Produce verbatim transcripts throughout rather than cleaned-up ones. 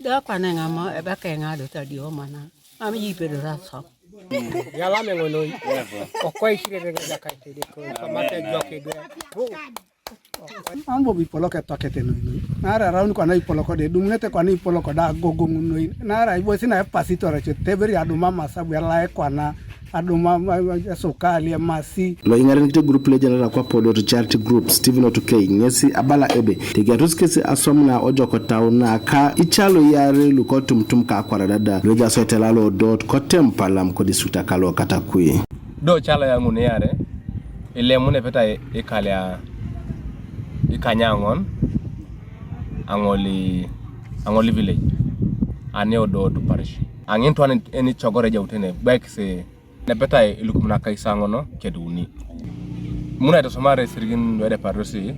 Da kwane ng'ama ebe ke ng'ado ta dio mana. Am yi pedo da so. Yala me ngono. Okwa isire de ga kai te de ko. Kamata joke de. Ambo bi polo ke toke te noi noi. Nara raun kwana ipolo ko de dum nete kwana ipolo ko da gogo noi. Nara ibo sina e pasito ra che teberi aduma masa bu yala e kwana aduma sukali masi. Lo ingaren kite group le general kwa podo to charity group Stephen Otukei ngesi abala ebe. Tegia tus kesi asomna ojoko tauna ka ichalo yare luko tumtum ka kwara dada. Lo ja so telalo dot ko tempalam ko disuta kalo katakui. Do chala yangu ne yare. Ile mune peta ikale ya ikanyangon angoli angoli village. Ane odo to parish. Angin to ani chogore jautene bek se ne peta ilukumna kaisangono keduni. Muna to somare sirgin wede parosi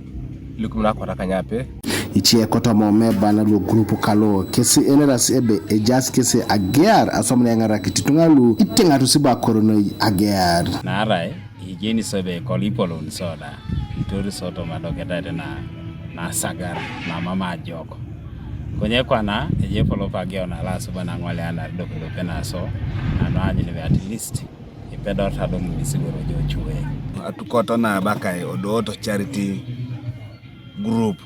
ilukumna kota kanyape. Ichie koto mo me bana lo grupu kalo kesi eneras ebe ejas kesi agear asomne ngara kititungalu itenga tusiba korono agear. Narai ijeni sobe kolipolon soda itori soto madoketete na na sagar na mama ajoko. Konye kwana eje polo pageo na la suba na ngwale ana doke doke na so na no anyi at least ipedor tado misigo rojo chue. Atukoto na bakai odoto charity group.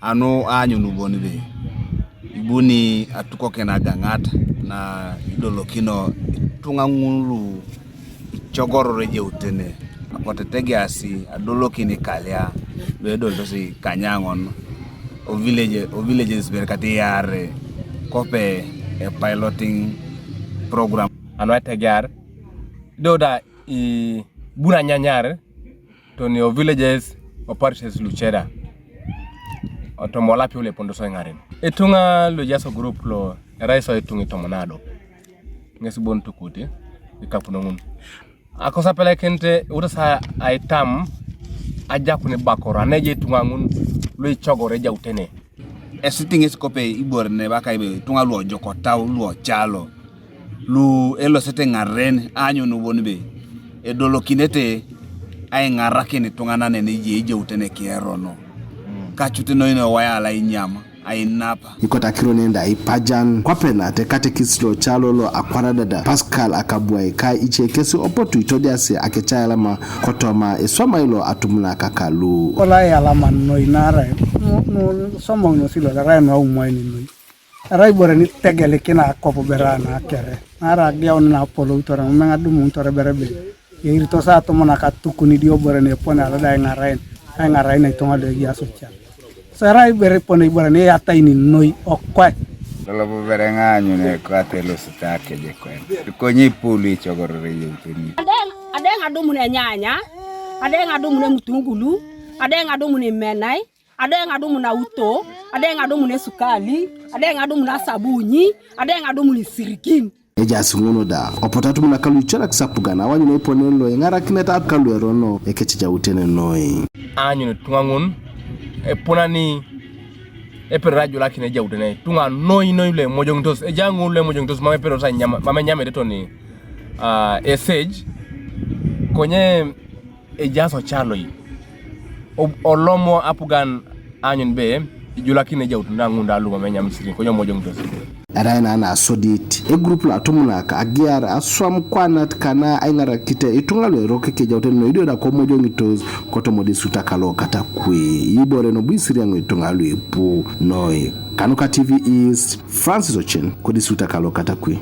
Anu anyu nubon be ibuni atukokin agang'at na idolokino itunga ngulu ichogorore jeutene akotetegeasi adolokini kalia luedoltosi kanyangon o village o villages ber kati yare kope e piloting program. Anu ategear doda i buna nyanyar toni o villages o parishes luchera otomola piu le pondo so ngaren. Itunga lu jaso group lo erai so itunga itomonado. Ngesi bon tukuti ikapunongun akosa pelekente uta sa aitam ajakuni bakora neje itunga ngun lu ichogore jautene. Esiti ngesi kope ibore ne baka ibe itunga lu ojokotau lu ochalo lu elosete ngaren anyu nubon be edolokinete aing'arakin itunganan ene ye ijeutene kierono kachute noino waya ala inyama ainapa. Ikotakiro nenda ipajan kwapena te katekis lo chalo lo akwaradada Pascal Akabuai ka ichekesi opotu itodiasi akechayalama kotoma iswama ilo atumuna kakalu. Kola yalama noi nara no somo no silo rai no umwani noi. Erai ibore ni tegelikina akop bera na kere. Nara ageun na apolou tore, meng'a dumun tore bere be. Eirito saa tomon akatukuni dio bore ne epone alada aing'arain, aing'arain na itunga do egias ocha. So erai ibere epone ibore ne eyatai ninoi okwae. Lolo bubere ng'anyu ne kwate losuta akeje kwen. Konye ipulu ichogorore yeuteni. Adeng, adeng adumun enyanya, adeng adumun emutungulu, adeng adumun imenai, adeng adumun auto, adeng adumun esukali, adeng adumun asabunyi, adeng adumun isirikin. Ejaas ŋun da, opotu atum nakalu icorak sapugan, awanyun eponen lo iŋarakinet akalu erono ekecijauten noi. Aanyun ituŋa ŋun, eponani, epedori ajulakin ejautene, ituŋa noi noi lu emojoŋitos, ejaa ŋun lu emojoŋitos, mam epedori sa nyam, mam enyamete toni, ah, esej, konye ejaas ocaloi, o-, olomo apugan aanyun be, ijulakin ejautene da ŋun da lu mam enyam isirikin, konye emojoŋitos. Erai na nasodit, egrup lo atumunak agiar aswam kwanat kana aiŋarakite ituŋa lu erok ekejautene noi idio da komojoŋitos kotomodisuta kalo katakwi. Ibore nobu isiriaŋ ituŋa lu ipu noi. Kanuka T V East, Francis Ochen, kodisuta kalo katakwi.